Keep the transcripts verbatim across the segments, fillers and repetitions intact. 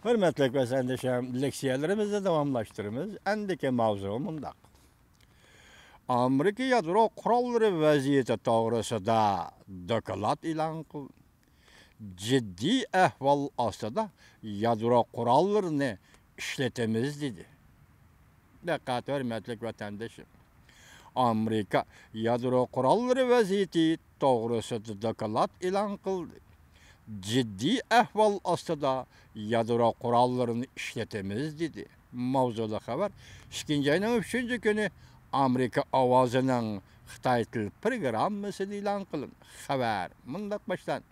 ھۆرمەتلىك ۋەتەندىشىم، لېكسىيەلىرىمىزنى داۋاملاشتۇرىمىز. ئەندىكى ماۋزۇ مۇنداق. ئامېرىكا يادرو قوراللىرى ۋەزىيىتى توغرىسىدا دوكلات ئېلان قىلدى. جىددىي ئەھۋال ئاستىدا يادرو قوراللىرىنى ئىشلىتىمىز، دېدى. دىققەت، ھۆرمەتلىك ۋەتەندىشىم. ئامېرىكا يادرو قوراللىرى ۋەزىيىتى توغرىسىدا دوكلات ئېلان قىلدى. جىددىي ئەھۋال ئاستىدا يادرو قوراللىرىنى ئىشلىتىمىز، دېدى. ماۋزۇلۇق خەۋەر ئىككىنچى ئاينىڭ ئۈچىنچى كۈنى ئامېرىكا ئاۋازىنىڭ خىتاي تىل پروگراممىسىدا ئېلان قىلىندى. خەۋەر مۇنداق باشلاندى.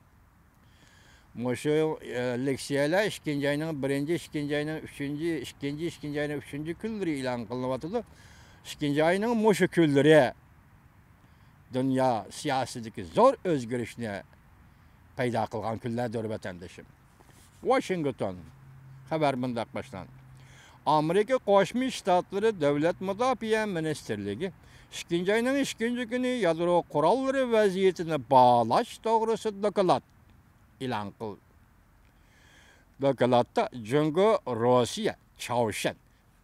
مۇشۇ، ئە، لېكسىيەلەر ئىككىنچى ئاينىڭ بىرىنچى، ئىككىنچى ئاينىڭ ئۈچىنچى، ئىككىنچى، ئىككىنچى ئاينىڭ ئۈچىنچى كۈنلىرى ئېلان قىلىنىۋاتىدۇ. ئىككىنچى ئاينىڭ مۇشۇ كۈنلىرى دۇنيا سىياسىتىدىكى زور ئۆزگىرىشنى پەيدا قىلغان كۈنلەردۇر، ۋەتەندىشىم. ۋاشىنگتون. خەۋەر مۇنداق باشلاندى. ئامېرىكا قوشما شتاتلىرى دۆلەت مۇداپىئە مىنىستىرلىكى ئىككىنچى ئاينىڭ ئىككىنچى كۈنى يادرو قوراللىرى ۋەزىيىتىنى باھالاش توغرىسىدا دوكلات ئېلان قىلدى. دوكلاتتا جۇڭگو، روسىيە، چاۋشيەن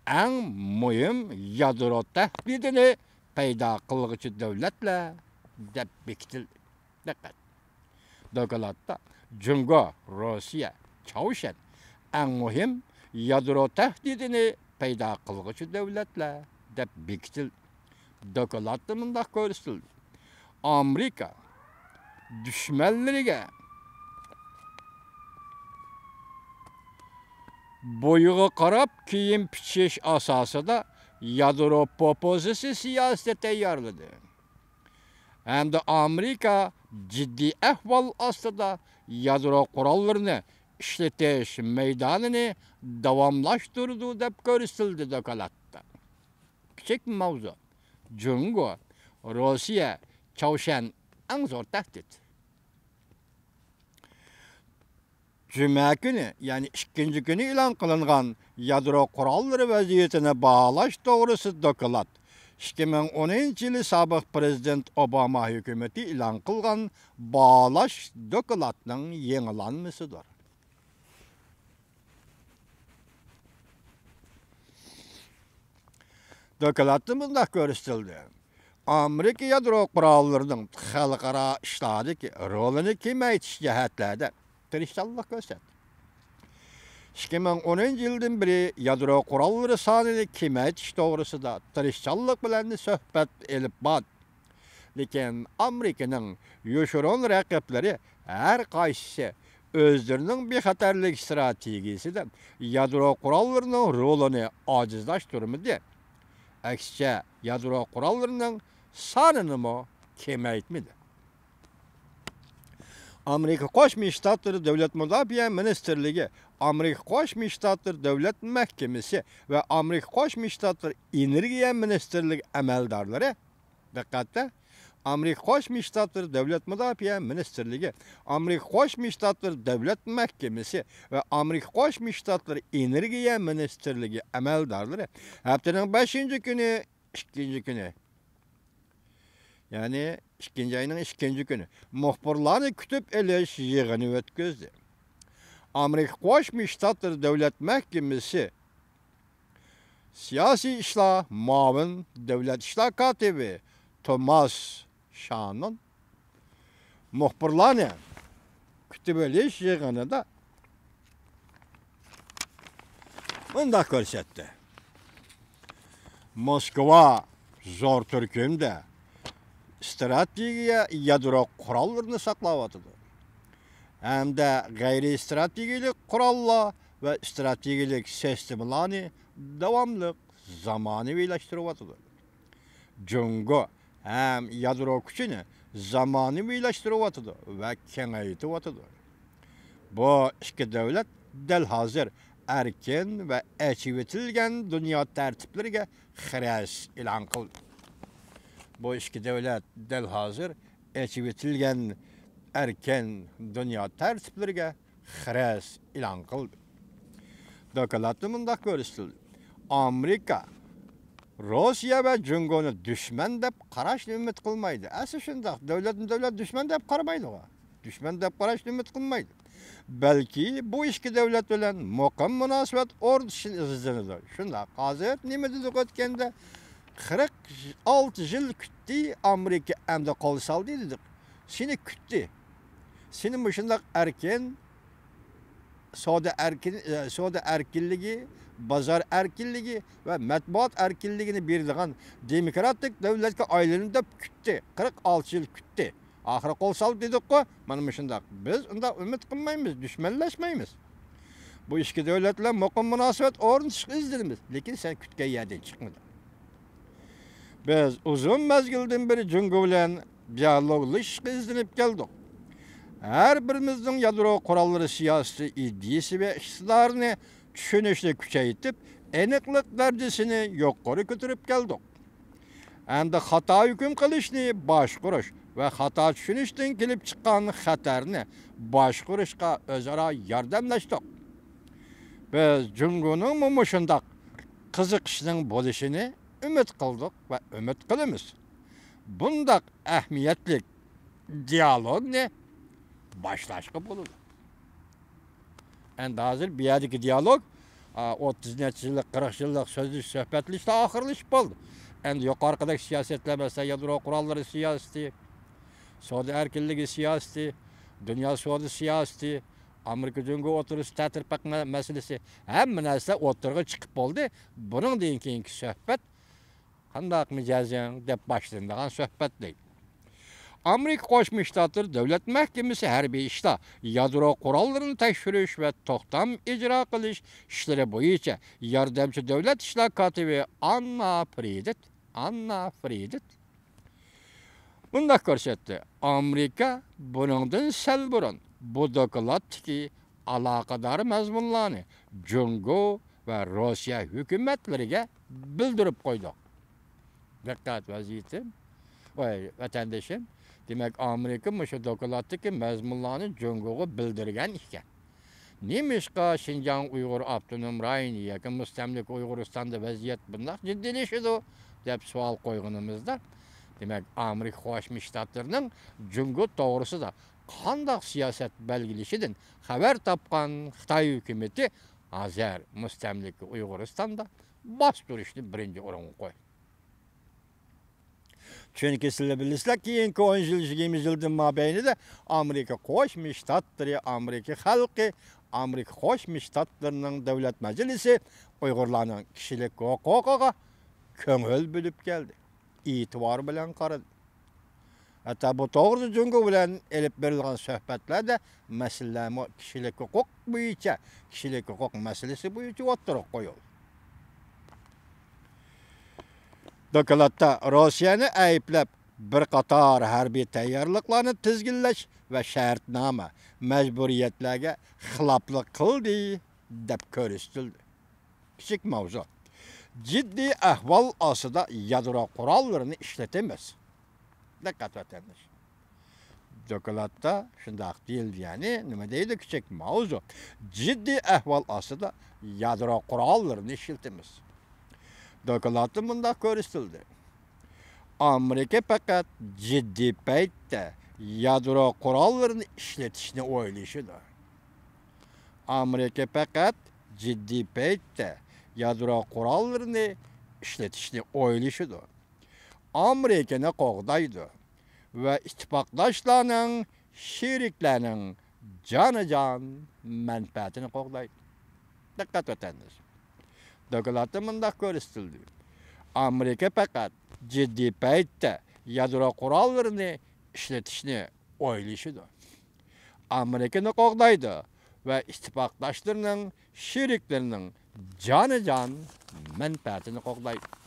ئەڭ مۇھىم يادرو تەھدىتىنى پەيدا قىلغۇچى دۆلەتلەر دەپ بېكىتىلدى. دىققەت! دوكلاتتا جۇڭگو، روسىيە، چاۋشيەن ئەڭ مۇھىم يادرو تەھدىتىنى پەيدا قىلغۇچى دۆلەتلەر دەپ بېكىتىلدى. دوكلاتتا مۇنداق كۆرسىتىلدى: ئامېرىكا دۈشمەنلىرىگە بويىغا قاراپ كىيىم پىچىش ئاساسىدا يادرو پوپوزىسى سىياسىتى تەييارلىدى ھەمدە ئامېرىكا جىددىي ئەھۋال ئاستىدا يادرو قوراللىرىنى ئىشلىتىش مەيدانىنى داۋاملاشتۇرىدۇ، دەپ كۆرسىتىلدى دوكلاتتا. كىچىك ماۋزۇ. جۇڭگو، روسىيە، چاۋشيەن ئەڭ زور تەھدىت. جۈمە كۈنى، يەنى ئىككىنچى كۈنى ئېلان قىلىنغان يادرو قوراللىرى ۋەزىيىتىنى باھالاش توغرىسىدا دوكلات ئىككى مىڭ ئونىنچى يىلى سابىق پىرېزىدېنت ئوباما ھۆكۈمىتى ئېلان قىلغان باھالاش دوكلاتنىڭ يېڭىلانمىسىدۇر. دوكلاتتا مۇنداق كۆرسىتىلدى: ئامېرىكا يادرو قوراللىرىنىڭ خەلقئارا ئىشلاردىكى رولىنى كېمەيتىش جەھەتلەردە تىرىشچانلىق كۆرسەتتى. ئىككى مىڭ ئونىنچى يىلدىن بېرى يادرو قوراللىرى سانىنى كېمەيتىش توغرىسىدا تىرىشچانلىق بىلەن سۆھبەت ئېلىپ باردى. لېكىن ئامېرىكىنىڭ يوشۇرۇن رەقىبلىرى ھەر قايسىسى ئۆزلىرىنىڭ بىخەتەرلىك ئىستراتېگىيىسىدە يادرو قوراللىرىنىڭ رولىنى ئاجىزلاشتۇرمىدى. ئەكسىچە، يادرو قوراللىرىنىڭ سانىنىمۇ كېمەيتمىدى. ئامېرىكا قوشما شتاتلىرى دۆلەت مۇداپىئە مىنىستىرلىكى، ئامېرىكا قوشما شتاتلىرى دۆلەت مەھكىمىسى ۋە ئامېرىكا قوشما شتاتلىرى ئېنېرگىيە مىنىستىرلىكى ئەمەلدارلىرى، دىققەتتە، ئامېرىكا قوشما شتاتلىرى دۆلەت مۇداپىئە مىنىستىرلىكى، ئامېرىكا قوشما شتاتلىرى دۆلەت مەھكىمىسى ۋە ئامېرىكا قوشما شتاتلىرى ئېنېرگىيە مىنىستىرلىكى ئەمەلدارلىرى ھەپتىنىڭ بەشىنچى كۈنى، ئىككىنچى كۈنى، يەنى ئىككىنچى ئاينىڭ ئىككىنچى كۈنى مۇخبىرلارنى كۈتۈپ ئېلىش يىغىنى ئۆتكۈزدى. ئامېرىكا قوشما شتاتلىرى دۆلەت مەھكىمىسى سىياسىي ئىشلار مۇئاۋىن دۆلەت ئىشلار كاتىپى توماس شانون مۇخبىرلارنى كۈتۈۋېلىش يىغىنىدا مۇنداق كۆرسەتتى: موسكۋا زور تۈركۈمدە ئىستراتېگىيە يادرو قوراللىرىنى ساقلاۋاتىدۇ ھەمدە غەيرىي ئىستراتېگىيىلىك قوراللار ۋە ئىستراتېگىيىلىك سىستېمىلارنى داۋاملىق زامانىۋىلاشتۇرۇۋاتىدۇ. جۇڭگو ھەم يادرو كۈچىنى زامانىۋىلاشتۇرۇۋاتىدۇ ۋە كېڭەيتىۋاتىدۇ. بۇ ئىككى دۆلەت دەل ھازىر ئەركىن ۋە ئېچىۋېتىلگەن دۇنيا تەرتىپلىرىگە خىرەس ئېلان قىلدى. بۇ ئىككى دۆلەت دەل ھازىر ئېچىۋېتىلگەن ئەركىن دۇنيا تەرتىپلىرىگە خىرەس ئېلان قىلدى. دوكلاتتا مۇنداق كۆرسىتىلدى: ئامېرىكا روسىيە ۋە جۇڭگونى دۈشمەن دەپ قاراشنى ئۈمىد قىلمايدۇ. ئەسلى شۇنداق، دۆلەتنى دۆلەت دۈشمەن دەپ قارىمايدىغۇ. دۈشمەن دەپ قاراشنى ئۈمىد قىلمايدۇ. بەلكى بۇ ئىككى دۆلەت بىلەن مۇقىم مۇناسىۋەت ئورنىتىشنى ئىزدىنىدۇ. شۇنداق، ھازىر نېمە دېدۇق ئۆتكەندە؟ قىرىق ئالتە يىل كۈتتى ئامېرىكا، ئەمدى قول سالدى دېدۇق. سېنى كۈتتى. سېنى مۇشۇنداق ئەركىن، سودا ئەركىن، ئە، سودا ئەركىنلىكى، بازار ئەركىنلىكى ۋە مەتبۇئات ئەركىنلىكىنى بېرىدىغان دېموكراتىك دۆلەتكە ئايلىنىدۇ دەپ كۈتتى. قىرىق ئالتە يىل كۈتتى. ئاخىرى قول سالدى دېدۇققۇ، مانا مۇشۇنداق. بىز ئۇنداق ئۈمىد قىلمايمىز، دۈشمەنلەشمەيمىز. بۇ ئىككى دۆلەت بىلەن مۇقىم مۇناسىۋەت ئورنىتىشقا ئىزدىنىمىز، لېكىن سەن كۈتكەن يەردىن چىقمىدىڭ. بىز ئۇزۇن مەزگىلدىن بېرى جۇڭگو بىلەن دىيالوگلىشىشقا ئىزدىنىپ كەلدۇق. ھەر بىرىمىزنىڭ يادرو قوراللىرى سىياسىتى، ئىدىيىسى ۋە ئىقتىدارىنى چۈشىنىشنى كۈچەيتىپ، ئېنىقلىق دەرىجىسىنى يۇقىرى كۆتۈرۈپ كەلدۇق. ئەمدى خاتا ھۆكۈم قىلىشنى باشقۇرۇش ۋە خاتا چۈشىنىشتىن كېلىپ چىققان خەتەرنى باشقۇرۇشقا ئۆزئارا ياردەملەشتۇق. بىز جۇڭگونىڭمۇ مۇشۇنداق قىزىقىشنىڭ بولۇشىنى ئۈمىد قىلدۇق ۋە ئۈمىد قىلىمىز. بۇنداق ئەھمىيەتلىك دىيالوگنى باشلاشقا بولىدۇ. ئەمدى ھازىر بۇ يەردىكى دىيالوگ، ئا، ئوتتۇز نەچچە يىللىق، قىرىق يىللىق سۆزلىشىش، سۆھبەتلىشىشتە ئاخىرلىشىپ قالدى. ئەمدى يۇقىرىقىدەك سىياسەتلەر، مەسىلەن، يادرو قوراللىرى سىياسىتى، سودا ئەركىنلىكى سىياسىتى، دۇنيا سودا سىياسىتى، ئامېرىكا جۇڭگو ئوتتۇرىسىدا تەتۈر پەق مە-، مەسىلىسى، ھەممە نەرسە ئوتتۇرىغا چىقىپ بولدى. بۇنىڭدىن كېيىنكى سۆھبەت «قانداق مىجەزىڭ؟» دەپ باشلىنىدىغان سۆھبەت دەيدۇ. ئامېرىكا قوشما شتاتلىرى دۆلەت مەھكىمىسى ھەربىي ئىشتا يادرو قوراللىرىنى تەكشۈرۈش ۋە توختام ئىجرا قىلىش ئىشلىرى بويىچە ياردەمچى دۆلەت ئىشلار كاتىپى ئاننا فرىدت، ئاننا فرىدت مۇنداق كۆرسەتتى: ئامېرىكا بۇنىڭدىن سەل بۇرۇن بۇ دوكلاتتىكى ئالاقىدار مەزمۇنلارنى جۇڭگو ۋە روسىيە ھۆكۈمەتلىرىگە بىلدۈرۈپ قويدۇق. دىققەت، ۋەزىيىتىم، ۋاي، ۋەتەندىشىم، دېمەك، ئامېرىكا مۇشۇ دوكلاتتىكى مەزمۇنلارنى جۇڭگوغا بىلدۈرگەن ئىكەن. نېمىشقا شىنجاڭ ئۇيغۇر ئاپتونوم رايونى ياكى مۇستەملىكە ئۇيغۇرىستاندا ۋەزىيەت بۇنداق جىددىيلىشىدۇ؟ دەپ سوئال قويغىنىمىزدا، دېمەك، ئامېرىكا قوشما شتاتلىرىنىڭ جۇڭگو توغرىسىدا قانداق سىياسەت بەلگىلىشىدىن خەۋەر تاپقان خىتاي ھۆكۈمىتى ھازىر مۇستەملىكە ئۇيغۇرىستاندا باستۇرۇشنى بىرىنچى ئورۇنغا قويدى. چۈنكى سىلەر بىلىسىلەر، كېيىنكى ئون يىل، يىگىرمە يىلدىن مابەينىدە ئامېرىكا قوشما شتاتلىرى، ئامېرىكا خەلقى، ئامېرىكا قوشما شتاتلىرىنىڭ دۆلەت مەجلىسى ئۇيغۇرلارنىڭ كىشىلىك ھوقۇقىغا كۆڭۈل بۆلۈپ كەلدى، ئېتىبار بىلەن قارىدى. ھەتتا بۇ توغرىدا جۇڭگو بىلەن ئېلىپ بېرىلغان سۆھبەتلەردە مەسىلىلەرمۇ كىشىلىك ھوقۇق بويىچە، كىشىلىك ھوقۇق مەسىلىسى بويىچە ئوتتۇرىغا قويۇلدى. دوكلاتتا روسىيەنى ئەيىبلەپ، بىر قاتار ھەربىي تەييارلىقلارنى تىزگىنلەش ۋە شەرتنامە، مەجبۇرىيەتلەرگە خىلاپلىق قىلدى، دەپ كۆرسىتىلدى. كىچىك ماۋزۇ. جىددىي ئەھۋال ئاستىدا يادرو قوراللىرىنى ئىشلىتىمىز. دىققەت، ۋەتەنداش. دوكلاتتا شۇنداق دېيىلدى، يەنى نېمە دەيدۇ؟ كىچىك ماۋزۇ. جىددىي ئەھۋال ئاستىدا يادرو قوراللىرىنى ئىشلىتىمىز. دوكلاتتا مۇنداق كۆرسىتىلدى: ئامېرىكا پەقەت جىددىي پەيتتە يادرو قوراللىرىنى ئىشلىتىشنى ئويلىشىدۇ. ئامېرىكا پەقەت جىددىي پەيتتە يادرو قوراللىرىنى ئىشلىتىشنى ئويلىشىدۇ. ئامېرىكىنى قوغدايدۇ ۋە ئىتتىپاقداشلارنىڭ، شېرىكلەرنىڭ جانىجان مەنپەئەتىنى قوغدايدۇ. دىققەت، ۋەتەنداش. دوكلاتتا مۇنداق كۆرسىتىلدى: ئامېرىكا پەقەت جىددىي پەيتتە يادرو قوراللىرىنى ئىشلىتىشنى ئويلىشىدۇ. ئامېرىكىنى قوغدايدۇ ۋە ئىتتىپاقداشلىرىنىڭ، شېرىكلىرىنىڭ جانىجان مەنپەئەتىنى قوغدايدۇ.